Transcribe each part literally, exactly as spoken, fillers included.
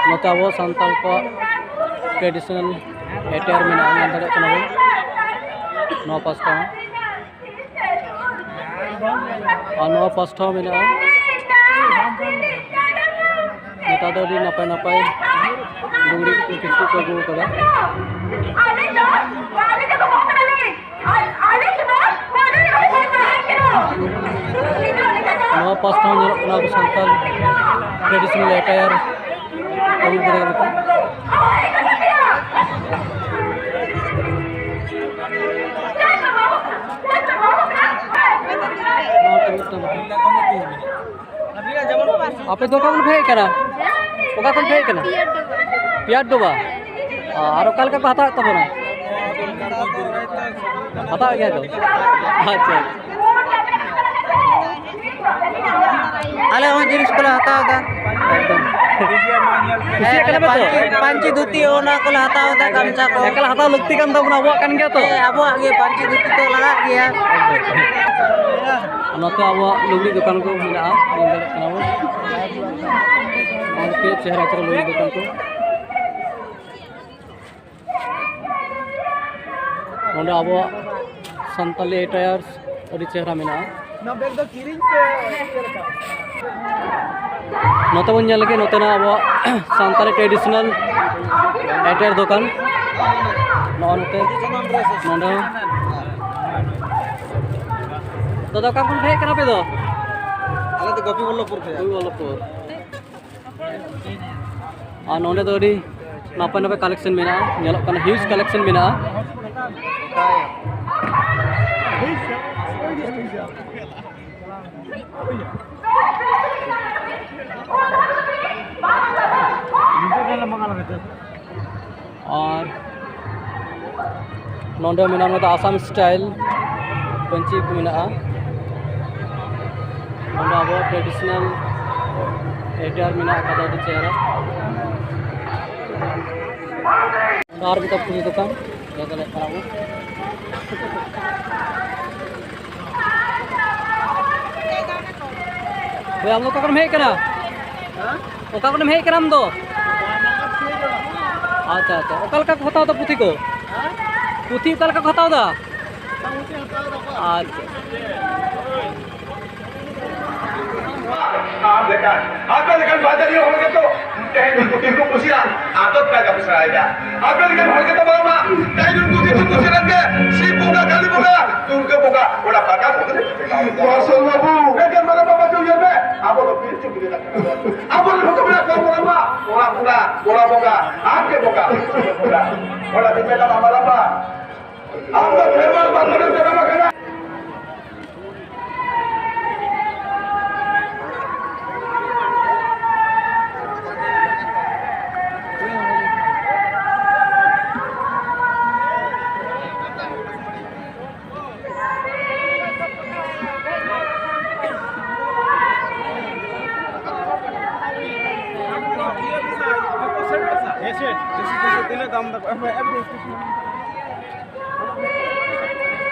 ᱱᱚᱛᱮ ᱟᱵᱚ ᱥᱟᱱᱛᱟᱲ ᱠᱚᱣᱟᱜ traditional attire ᱢᱮᱱᱟᱜᱼᱟ, ᱧᱮᱞ ᱫᱟᱲᱮᱭᱟᱜ ᱠᱟᱱᱟ ᱵᱚᱱ ᱱᱚᱣᱟ ᱯᱟᱥᱴᱟ ᱦᱚᱸ᱾ ᱟᱨ ᱱᱚᱣᱟ ᱯᱟᱥᱴᱟ ᱦᱚᱸ ᱢᱮᱱᱟᱜᱼᱟ᱾ ᱱᱮᱛᱟᱨ ᱫᱚ ᱟᱹᱰᱤ ᱱᱟᱯᱟᱭ ᱱᱟᱯᱟᱭ ᱞᱩᱜᱽᱲᱤᱡ ᱠᱚ, ᱠᱤᱪᱨᱤᱡ ᱠᱚ ᱟᱹᱜᱩ ᱟᱠᱟᱫᱟ᱾ ᱱᱚᱣᱟ ᱯᱟᱥᱴᱟ ᱦᱚᱸ ᱧᱮᱞᱚᱜ ᱠᱟᱱᱟ ᱟᱵᱚ ᱥᱟᱱᱛᱟᱲ traditional attire ᱟᱹᱜᱩ ᱟᱠᱟᱫᱟ ᱠᱚ᱾ ᱟᱯᱮ ᱫᱚ ᱚᱠᱟ ᱠᱷᱚᱱ ᱯᱮ ᱦᱮᱡ ᱠᱟᱱᱟ? ᱚᱠᱟ ᱠᱷᱚᱱ ᱯᱮ ᱦᱮᱡ ᱠᱟᱱᱟ? ᱯᱤᱭᱟᱨ ᱰᱳᱵᱟ᱾ ᱚ, ᱟᱨ ᱚᱠᱟ ᱞᱮᱠᱟ ᱠᱚ ᱦᱟᱛᱟᱣᱮᱫ ᱛᱟᱵᱚᱱᱟ? ᱦᱟᱛᱟᱣᱮᱫ ᱜᱮᱭᱟ ᱠᱚ? ᱟᱪᱪᱷᱟ, ᱟᱪᱪᱷᱟ᱾ ᱟᱞᱮ ᱦᱚᱸ ᱡᱤᱱᱤᱥ ᱠᱚᱞᱮ ᱦᱟᱛᱟᱣ ᱮᱫᱟ᱾ ᱮᱠᱫᱚᱢ᱾ ᱠᱩᱥᱤᱭᱟᱜ ᱠᱟᱱᱟ ᱯᱮ ᱛᱚ? ᱯᱟᱹᱧᱪᱤ, ᱯᱟᱹᱧᱪᱤ ᱫᱷᱩᱛᱤ ᱚᱱᱟ ᱠᱚᱞᱮ ᱦᱟᱛᱟᱣ ᱮᱫᱟ, ᱜᱟᱢᱪᱷᱟ ᱠᱚ᱾ ᱮᱠᱟᱞ ᱦᱟᱛᱟᱣ ᱞᱟᱹᱠᱛᱤ ᱠᱟᱱ ᱛᱟᱵᱚᱱᱟ, ᱟᱵᱚᱣᱟᱜ ᱠᱟᱱ ᱜᱮᱭᱟ ᱛᱚ᱾ ᱦᱮᱸ, ᱟᱵᱚᱣᱟᱜ ᱜᱮ ᱯᱟᱹᱧᱪᱤ ᱫᱷᱩᱛᱤ ᱫᱚ ᱞᱟᱜᱟᱜ ᱜᱮᱭᱟ᱾ ᱮᱠᱫᱚᱢ᱾ ᱱᱚᱛᱮ ᱟᱵᱚᱣᱟᱜ ᱞᱩᱜᱽᱲᱤ ᱫᱚᱠᱟᱱ ᱠᱚ ᱢᱮᱱᱟᱜᱼᱟ, ᱧᱮᱞ ᱫᱟᱲᱮᱭᱟᱜ ᱠᱟᱱᱟ ᱵᱚᱱ᱾ ᱟᱨ ᱪᱮᱫ ᱪᱮᱦᱨᱟ ᱪᱮᱦᱨᱟ ᱞᱩᱜᱽᱲᱤ ᱫᱚᱠᱟᱱ ᱠᱚ᱾ ᱱᱚᱰᱮ ᱟᱵᱚᱣᱟᱜ ᱥᱟᱱᱛᱟᱞᱤ attires ᱟᱹᱰᱤ ᱪᱮᱦᱨᱟ ᱢᱮᱱᱟᱜᱼᱟ᱾ ᱱᱚᱣᱟ bag ᱫᱚ ᱠᱤᱨᱤᱧ ᱥᱮ ᱪᱮᱫ ᱞᱮᱠᱟ? ᱱᱚᱛᱮ ᱵᱚᱱ ᱧᱮᱞ ᱞᱮᱜᱮ, ᱱᱚᱛᱮᱱᱟᱜ ᱟᱵᱚᱣᱟᱜ ᱥᱟᱱᱛᱟᱞᱤ traditional attire ᱫᱚᱠᱟᱱ᱾ ᱱᱚᱜᱼᱚ ᱱᱚᱛᱮ, ᱱᱚᱰᱮ ᱦᱚᱸ᱾ ᱫᱟᱫᱟ, ᱚᱠᱟ ᱠᱷᱚᱱ ᱯᱮ ᱦᱮᱡ ᱠᱟᱱᱟ ᱟᱯᱮ ᱫᱚ? ᱟᱞᱮ ᱫᱚ ᱜᱳᱯᱤᱵᱚᱞᱞᱚᱵᱷᱯᱩᱨ ᱠᱷᱚᱱ᱾ ᱜᱳᱯᱤᱵᱚᱞᱞᱚᱵᱷᱯᱩᱨ᱾ ᱟᱨ ᱱᱚᱰᱮ ᱫᱚ ᱟᱹᱰᱤ ᱱᱟᱯᱟᱭ ᱱᱟᱯᱟᱭ collection ᱢᱮᱱᱟᱜᱼᱟ, ᱧᱮᱞᱚᱜ ᱠᱟᱱᱟ huge collection ᱢᱮᱱᱟᱜᱼᱟ᱾ ᱟᱨ ᱱᱚᱰᱮ ᱢᱮᱱᱟᱜᱼᱟ, ᱱᱚᱣᱟ ᱫᱚ ᱟᱥᱟᱢ style ᱯᱟᱹᱧᱪᱤ ᱠᱚ ᱢᱮᱱᱟᱜᱼᱟ᱾ ᱱᱚᱰᱮ ᱟᱵᱚᱣᱟᱜ traditional attire ᱢᱮᱱᱟᱜ ᱟᱠᱟᱫᱟ, ᱟᱹᱰᱤ ᱪᱮᱦᱨᱟ᱾ ᱟᱨ ᱢᱤᱫᱴᱟᱝ ᱯᱩᱛᱷᱤ ᱫᱚᱠᱟᱱ ᱧᱮᱞ ᱫᱟᱲᱮᱭᱟᱜ ᱠᱟᱱᱟ ᱵᱚᱱ᱾ ᱱᱚᱣᱟ ᱦᱳᱭ, ᱟᱢ ᱫᱚ ᱚᱠᱟ ᱠᱷᱚᱱᱮᱢ ᱦᱮᱡ ᱟᱠᱟᱱᱟ? ᱦᱮᱸ? ᱚᱠᱟ ᱠᱷᱚᱱᱮᱢ ᱦᱮᱡ ᱟᱠᱟᱱᱟ ᱟᱢ ᱫᱚ? ᱟᱪᱪᱷᱟ, ᱟᱪᱪᱷᱟ᱾ ᱚᱠᱟ ᱞᱮᱠᱟ ᱠᱚ ᱦᱟᱛᱟᱣ ᱮᱫᱟ ᱯᱩᱛᱷᱤ ᱠᱚ? ᱦᱮᱸ? ᱯᱩᱛᱷᱤ ᱚᱠᱟ ᱞᱮᱠᱟ ᱠᱚ ᱦᱟᱛᱟᱣ ᱮᱫᱟ? ᱢᱚᱴᱟᱢᱩᱴᱤ ᱦᱟᱛᱟᱣ ᱮᱫᱟ ᱠᱚ᱾ ᱟᱪᱪᱷᱟ᱾ ᱟᱢ ᱞᱮᱠᱟᱱ, ᱟᱯᱮ ᱞᱮᱠᱟᱱ ᱵᱟᱡᱟᱨᱤᱭᱟᱹ ᱦᱚᱲ ᱜᱮᱛᱚ ᱛᱮᱦᱮᱧ ᱫᱚ ᱯᱩᱛᱷᱤ ᱠᱚ ᱠᱩᱥᱤᱭᱟᱜᱼᱟ᱾ ᱟᱫᱚ ᱯᱮ ᱠᱟᱹᱢᱤ ᱥᱮᱬᱟᱭᱮᱫᱟ᱾ ᱟᱯᱮ ᱞᱮᱠᱟᱱ ᱦᱚᱲ ᱜᱮᱛᱚ ᱵᱟᱝ ᱢᱟ ᱛᱮᱦᱮᱧ ᱫᱚ ᱯᱩᱛᱷᱤ ᱠᱚ ᱠᱩᱥᱤᱭᱟᱜ ᱜᱮ᱾ ᱥᱤᱵ ᱵᱚᱸᱜᱟ, ᱠᱟᱹᱞᱤ ᱵᱚᱸᱜᱟ, ᱫᱩᱨᱜᱟᱹ ᱵᱚᱸᱜᱟ, ᱚᱱᱟ ᱯᱟᱛᱟ ᱵᱚᱸᱜᱟ᱾ ᱢᱟᱨᱥᱟᱞ ᱵᱟᱹᱵᱩ᱾ ᱮᱠᱮᱱ ᱢᱟᱨᱟᱝ ᱵᱟᱵᱟ ᱜᱮ ᱩᱭᱦᱟᱹᱨ ᱢᱮ, ᱟᱵᱚ ᱫᱚ ᱯᱤᱞᱪᱩ ᱜᱤᱫᱽᱨᱟᱹ ᱠᱟᱱᱟ ᱵᱚᱱ᱾ ᱟᱵᱚ ᱨᱮᱱ ᱦᱚᱸᱛᱚ ᱢᱮᱱᱟᱜ ᱠᱚᱣᱟ ᱢᱟᱨᱟᱝ ᱵᱟ, ᱚᱲᱟᱜ ᱵᱚᱸᱜᱟ, ᱜᱚᱲᱟ ᱵᱚᱸᱜᱟ, ᱟᱡ ᱜᱮ ᱵᱚᱸᱜᱟ, ᱚᱲᱟᱜ ᱵᱚᱸᱜᱟ᱾ ᱚᱱᱟ ᱫᱤᱱ ᱨᱮ ᱢᱟᱨᱟᱝ ᱵᱟ, ᱟᱢ ᱫᱚ ᱠᱷᱮᱨᱣᱟᱞ ᱵᱟᱝ ᱠᱟᱱᱟᱢ, ᱡᱟᱱᱟᱢ ᱟᱠᱟᱱᱟ᱾ ᱛᱤᱱᱟᱹᱜ ᱫᱟᱢ ᱫᱟᱠᱚ?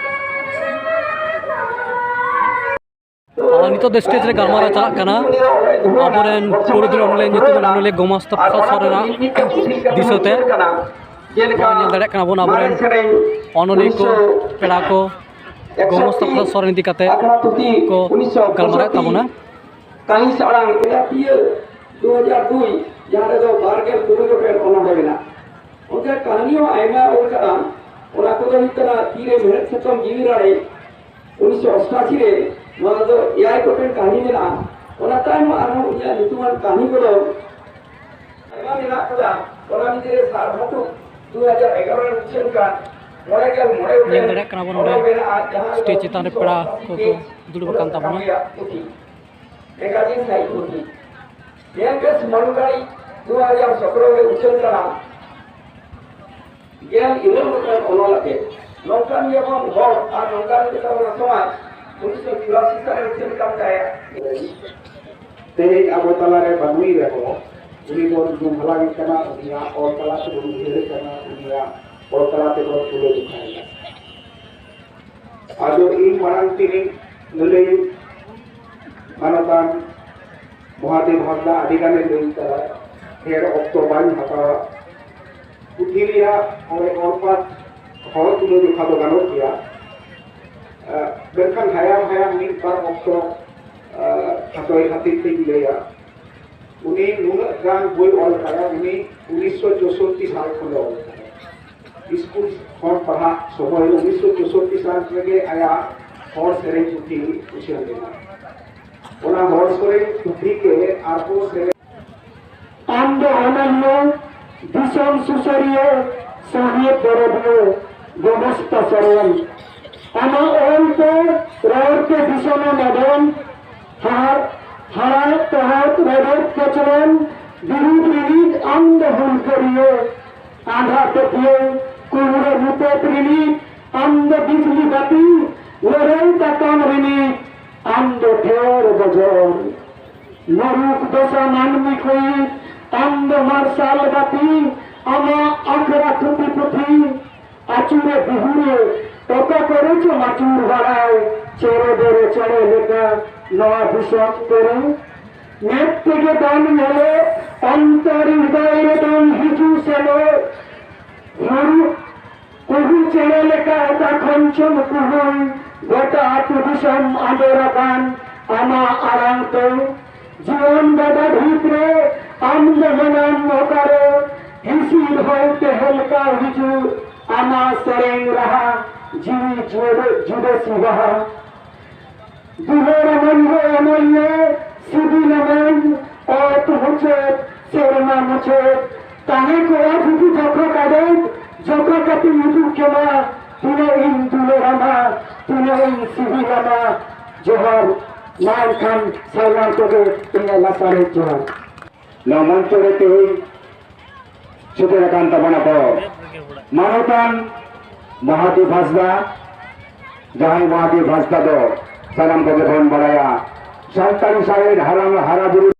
ᱟᱨ ᱱᱤᱛᱚᱜ ᱫᱚ ᱥᱴᱮᱡ ᱨᱮ ᱜᱟᱞᱢᱟᱨᱟᱣ ᱪᱟᱞᱟᱜ ᱠᱟᱱᱟ ᱟᱵᱚᱨᱮᱱ ᱯᱩᱨᱩᱫᱷᱩᱞ ᱚᱱᱚᱞᱤᱭᱟᱹ ᱧᱩᱛᱩᱢᱟᱱ ᱚᱱᱚᱞᱤᱭᱟᱹ ᱜᱳᱢᱟᱥᱛᱟ ᱯᱨᱚᱥᱟᱫᱽ ᱥᱚᱨᱮᱱᱟᱜ ᱫᱤᱥᱟᱹᱛᱮ᱾ ᱱᱚᱜᱼᱚᱭ ᱧᱮᱞ ᱫᱟᱲᱮᱭᱟᱜ ᱠᱟᱱᱟ ᱵᱚᱱ ᱟᱵᱚᱨᱮᱱ ᱚᱱᱚᱞᱤᱭᱟᱹ ᱠᱚ, ᱯᱮᱲᱟ ᱠᱚ ᱜᱳᱢᱟᱥᱛᱟ ᱯᱨᱚᱥᱟᱫᱽ ᱥᱚᱨᱮᱱ ᱤᱫᱤ ᱠᱟᱛᱮ ᱠᱚ ᱜᱟᱞᱢᱟᱨᱟᱣᱮᱫ ᱛᱟᱵᱚᱱᱟ᱾ ᱠᱟᱹᱦᱱᱤ ᱥᱟᱲᱟᱝ ᱮᱞᱟᱯᱤᱭᱟᱹ ᱫᱩ ᱦᱟᱡᱟᱨ ᱫᱩᱭ, ᱡᱟᱦᱟᱸ ᱨᱮᱫᱚ ᱵᱟᱨ ᱜᱮᱞ ᱛᱩᱨᱩᱭ ᱜᱚᱴᱮᱱ ᱚᱱᱚᱬᱦᱮ ᱢᱮᱱᱟᱜᱼᱟ᱾ ᱚᱱᱠᱟ ᱠᱟᱹᱦᱱᱤ ᱦᱚᱸ ᱟᱭᱢᱟ ᱚᱞ ᱠᱟᱜᱼᱟ᱾ ᱚᱱᱟ ᱠᱚᱫᱚ ᱦᱩᱭᱩᱜ ᱠᱟᱱᱟ ᱛᱤᱨᱮ ᱢᱮᱲᱦᱮᱫ ᱥᱟᱠᱟᱢ ᱡᱤᱣᱤ ᱨᱟᱲᱮᱡ, ᱩᱱᱤᱥᱥᱚ ᱚᱥᱴᱟᱥᱤ ᱨᱮ᱾ ᱱᱚᱣᱟ ᱫᱚ ᱮᱭᱟᱭ ᱜᱚᱴᱮᱱ ᱠᱟᱹᱦᱱᱤ ᱢᱮᱱᱟᱜᱼᱟ᱾ ᱚᱱᱟ ᱛᱟᱭᱚᱢ ᱦᱚᱸ ᱟᱨᱦᱚᱸ ᱩᱱᱤᱭᱟᱜ ᱧᱩᱛᱩᱢᱟᱱ ᱠᱟᱹᱦᱱᱤ ᱠᱚᱫᱚ ᱟᱭᱢᱟ ᱢᱮᱱᱟᱜ ᱠᱟᱫᱟ᱾ ᱚᱱᱟ ᱢᱩᱫᱽᱨᱮ ᱥᱟᱨ ᱵᱷᱟᱴᱩ ᱫᱩ ᱦᱟᱡᱟᱨ ᱮᱜᱟᱨᱚ ᱨᱮ ᱩᱪᱷᱟᱹᱱ ᱠᱟᱱ ᱢᱚᱬᱮ ᱜᱮᱞ ᱢᱚᱬᱮ ᱧᱮᱞ ᱜᱚᱴᱮᱱ ᱫᱟᱲᱮᱭᱟᱜ ᱠᱟᱱᱟ ᱵᱚᱱ ᱚᱱᱚᱞ ᱱᱚᱰᱮ ᱢᱮᱱᱟᱜᱼᱟ, ᱡᱟᱦᱟᱸ ᱨᱮᱫᱚ ᱥᱴᱮᱡ ᱪᱮᱛᱟᱱ ᱨᱮ ᱯᱮᱲᱟ ᱩᱱᱤᱥᱥᱚ ᱚᱥᱴᱟᱥᱤ ᱠᱚᱠᱚ ᱜᱮ ᱫᱩᱲᱩᱵ ᱟᱠᱟᱱ ᱚᱱᱟ ᱛᱟᱵᱚᱱᱟ᱾ ᱠᱟᱹᱢᱤᱭᱟᱜ ᱯᱩᱛᱷᱤ᱾ ᱢᱮᱜᱟᱡᱤᱱ ᱥᱟᱭᱤᱡ ᱯᱩᱛᱷᱤ᱾ ᱧᱮᱞ ᱯᱮ, ᱥᱩᱢᱚᱱ ᱜᱟᱹᱲᱤ ᱫᱩ ᱦᱟᱡᱟᱨ ᱥᱚᱛᱨᱚ ᱨᱮ ᱩᱪᱷᱟᱹᱱ ᱠᱟᱱᱟ᱾ ᱜᱮᱞ ᱤᱨᱟᱹᱞ ᱜᱚᱴᱟᱝ ᱚᱱᱚᱞ ᱟᱛᱮ ᱱᱚᱝᱠᱟᱱ ᱜᱮᱵᱚᱱ ᱦᱚᱲ ᱟᱨ ᱱᱚᱝᱠᱟᱱ ᱜᱮᱛᱟ ᱵᱚᱱᱟ ᱥᱚᱢᱟᱡᱽ᱾ ᱩᱱᱤᱥᱥᱚ ᱪᱩᱨᱟᱥᱤ ᱥᱟᱞ ᱨᱮ ᱩᱪᱷᱟᱹᱱ ᱠᱟᱱ ᱛᱟᱭᱟ᱾ ᱛᱮᱦᱮᱧ ᱟᱵᱚ ᱛᱟᱞᱟᱨᱮ ᱵᱟᱹᱱᱩᱭ ᱨᱮᱦᱚᱸ, ᱩᱱᱤ ᱵᱚᱱ ᱧᱩᱢ ᱦᱟᱞᱟᱝ ᱮ ᱠᱟᱱᱟ, ᱩᱱᱤᱭᱟᱜ ᱚᱞ ᱛᱟᱞᱟ ᱛᱮᱵᱚᱱ ᱩᱭᱦᱟᱹᱨᱮ ᱠᱟᱱᱟ, ᱩᱱᱤᱭᱟᱜ ᱚᱞ ᱛᱟᱞᱟ ᱛᱮᱵᱚᱱ ᱛᱩᱞᱟᱹ ᱡᱚᱠᱷᱟᱭᱮᱫᱟ᱾ ᱟᱫᱚ ᱤᱧ ᱢᱟᱲᱟᱝ ᱛᱮᱜᱮ ᱞᱟᱹᱞᱟᱹᱭ ᱢᱟᱱᱚᱛᱟᱱ ᱢᱚᱦᱟᱫᱮᱵ ᱦᱟᱸᱥᱫᱟ ᱟᱹᱰᱤ ᱜᱟᱱᱮ ᱞᱟᱹᱭ ᱠᱟᱫᱟ, ᱰᱷᱮᱨ ᱚᱠᱛᱚ ᱵᱟᱹᱧ ᱦᱟᱛᱟᱣᱟ᱾ ᱯᱩᱛᱷᱤ ᱨᱮᱭᱟᱜ ᱚᱞ ᱯᱟᱴ ᱦᱚᱲ ᱛᱩᱞᱟᱹᱡᱚᱠᱷᱟ ᱫᱚ ᱜᱟᱱᱚᱜ ᱜᱮᱭᱟ᱾ ᱢᱮᱱᱠᱷᱟᱱ ᱦᱟᱭᱟᱢ ᱦᱟᱭᱟᱢ ᱢᱤᱫ ᱵᱟᱨ ᱚᱠᱛᱚ ᱠᱷᱟᱴᱚᱭ ᱠᱷᱟᱹᱛᱤᱨ ᱛᱤᱧ ᱞᱟᱹᱭᱟ᱾ ᱩᱱᱤ ᱱᱩᱱᱟᱹᱜ ᱜᱟᱱ ᱵᱳᱭ ᱚᱞ ᱠᱟᱫᱟ, ᱩᱱᱤ ᱩᱱᱤᱥᱥᱚ ᱪᱳᱥᱳᱴᱴᱤ ᱥᱟᱞ ᱠᱷᱚᱱ ᱮ ᱚᱞ ᱠᱟᱫᱟ᱾ ᱥᱠᱩᱞ ᱠᱷᱚᱱ ᱯᱟᱲᱦᱟᱜ ᱥᱚᱢᱚᱭ ᱩᱱᱤᱥᱥᱚ ᱪᱳᱥᱳᱴᱴᱤ ᱥᱟᱞ ᱨᱮᱜᱮ ᱟᱭᱟᱜ ᱦᱚᱲ ᱥᱮᱨᱮᱧ ᱯᱩᱛᱷᱤ ᱩᱪᱷᱟᱹᱱ ᱞᱮᱱᱟ᱾ ᱚᱱᱟ ᱦᱚᱲ ᱥᱮᱨᱮᱧ ᱯᱩᱛᱷᱤ ᱜᱮ ᱟᱨᱦᱚᱸ ᱥᱮᱨᱮᱧ ᱟᱢ ᱫᱚ ᱚᱱᱚᱞᱤᱭᱟᱹ, ᱫᱤᱥᱚᱢ ᱥᱩᱥᱟᱹᱨᱤᱭᱟᱹ, ᱥᱟᱶᱦᱮᱫ ᱫᱚᱨᱚᱫᱤᱭᱟᱹ, ᱜᱚᱢᱚᱥᱛᱟ ᱥᱚᱨᱮᱱ᱾ ᱟᱢᱟᱜ ᱚᱞ ᱛᱮ, ᱨᱚᱲ ᱛᱮ ᱫᱤᱥᱚᱢ ᱮᱢ ᱮᱫᱮᱱ᱾ ᱦᱟᱨ ᱦᱟᱨᱟᱭ ᱛᱚᱦᱚᱫ ᱨᱮᱵᱮᱫ ᱠᱚᱪᱞᱚᱱ, ᱵᱤᱨᱩᱫ ᱨᱤᱱᱤᱡ ᱟᱢ ᱫᱚ ᱦᱩᱞᱜᱟᱹᱨᱤᱭᱟᱹ᱾ ᱟᱸᱫᱷᱟ ᱯᱟᱹᱛᱭᱟᱹᱣ ᱠᱩᱢᱲᱟᱹ ᱧᱩᱛᱟᱹᱛ ᱨᱤᱱᱤᱡ ᱟᱢ ᱫᱚ ᱵᱤᱡᱽᱞᱤ ᱵᱟᱹᱛᱤ, ᱞᱟᱹᱲᱦᱟᱹᱭ ᱛᱟᱯᱟᱢ ᱨᱤᱱᱤᱡ ᱟᱢ ᱫᱚ ᱴᱷᱮᱨ ᱵᱚᱡᱚᱨ᱾ ᱢᱩᱨᱩᱠ ᱫᱚᱥᱟ ᱢᱟᱹᱱᱢᱤ ᱠᱚᱭᱤᱡ ᱟᱢ ᱫᱚ ᱢᱟᱨᱥᱟᱞ ᱵᱟᱹᱛᱤ, ᱟᱢᱟᱜ ᱟᱠᱷᱲᱟ ᱛᱷᱩᱛᱤ ᱯᱩᱛᱷᱤ ᱟᱹᱪᱩᱨᱮ ᱵᱤᱦᱩᱨᱮ ᱚᱠᱟ ᱠᱚᱨᱮ ᱪᱚᱢ ᱟᱹᱪᱩᱨ ᱵᱟᱲᱟᱭ, ᱪᱮᱨᱚ ᱵᱮᱨᱚ ᱪᱮᱬᱮ ᱞᱮᱠᱟ ᱱᱚᱣᱟ ᱫᱤᱥᱚᱢ ᱠᱚᱨᱮ᱾ ᱢᱮᱫ ᱛᱮᱜᱮ ᱵᱟᱢ ᱧᱮᱞᱚᱜ, ᱚᱱᱛᱚᱨ ᱦᱨᱫᱚᱭ ᱨᱮᱫᱚᱢ ᱦᱤᱡᱩᱜ ᱥᱮᱱᱚᱜ᱾ ᱦᱩᱲᱩ ᱠᱩᱦᱩ ᱪᱮᱬᱮ ᱞᱮᱠᱟ ᱚᱠᱟ ᱠᱷᱚᱱ ᱪᱚᱢ ᱠᱩᱦᱩᱭ, ᱜᱚᱴᱟ ᱟᱹᱛᱩ ᱫᱤᱥᱚᱢ ᱟᱸᱫᱚᱲ ᱟᱠᱟᱱ ᱟᱢᱟᱜ ᱟᱲᱟᱝ ᱛᱮ᱾ ᱡᱤᱭᱚᱱ ᱜᱟᱰᱟ ᱰᱷᱤᱯ ᱨᱮ ᱟᱢ ᱫᱚ ᱢᱮᱱᱟᱢ ᱚᱠᱟᱨᱮ? ᱦᱤᱥᱤᱫ ᱦᱚᱭ ᱛᱮ ᱦᱮᱞᱠᱟᱣ ᱦᱤᱡᱩᱜ ᱟᱢᱟᱜ ᱥᱮᱨᱮᱧ ᱨᱟᱦᱟ, ᱡᱤᱣᱤ ᱡᱩᱫᱟᱹ ᱡᱩᱫᱟᱹ ᱥᱤ ᱵᱟᱦᱟ᱾ ᱫᱩᱞᱟᱹᱲ ᱟᱢᱟᱹᱧ ᱦᱳ ᱚᱱᱚᱞᱤᱭᱟᱹ, ᱥᱤᱵᱤᱞ ᱟᱢᱟᱹᱧ ᱚᱛ ᱢᱩᱪᱟᱹᱫ, ᱥᱮᱨᱢᱟ ᱢᱩᱪᱟᱹᱫ᱾ ᱛᱟᱦᱮᱸ ᱠᱚᱜᱼᱟ ᱡᱩᱫᱤ ᱡᱚᱠᱷᱟ ᱠᱟᱰᱮᱡ, ᱡᱚᱠᱷᱟ ᱠᱟᱛᱮᱧ ᱩᱫᱩᱜ ᱠᱮᱢᱟ, ᱛᱤᱱᱟᱹᱜ ᱤᱧ ᱫᱩᱞᱟᱹᱲ ᱟᱢᱟ, ᱛᱤᱱᱟᱹᱜ ᱤᱧ ᱥᱤᱵᱤᱞ ᱟᱢᱟ᱾ ᱡᱚᱦᱟᱨ᱾ ᱢᱟ ᱮᱱᱠᱷᱟᱱ ᱥᱟᱱᱟᱢ ᱠᱚᱜᱮ ᱤᱧᱟᱹᱜ ᱞᱟᱥᱟᱲᱦᱮᱫ ᱡᱚᱦᱟᱨ᱾ ᱱᱚᱣᱟ ᱢᱚᱧᱪᱚ ᱨᱮ ᱛᱮᱦᱮᱧ ᱥᱮᱴᱮᱨ ᱟᱠᱟᱱ ᱛᱟᱵᱚᱱᱟ ᱠᱚ ᱢᱟᱱᱚᱛᱟᱱ ᱢᱚᱦᱟᱫᱮᱵ ᱦᱟᱸᱥᱫᱟ, ᱡᱟᱦᱟᱸᱭ ᱢᱚᱦᱟᱫᱮᱵ ᱦᱟᱸᱥᱫᱟ ᱫᱚ ᱥᱟᱱᱟᱢ ᱠᱚᱜᱮ ᱵᱚᱱ ᱵᱟᱲᱟᱭᱟ ᱥᱟᱱᱛᱟᱲᱤ ᱥᱟᱶᱦᱮᱫ ᱦᱟᱨᱟ ᱦᱟᱨᱟ ᱵᱩᱨᱩ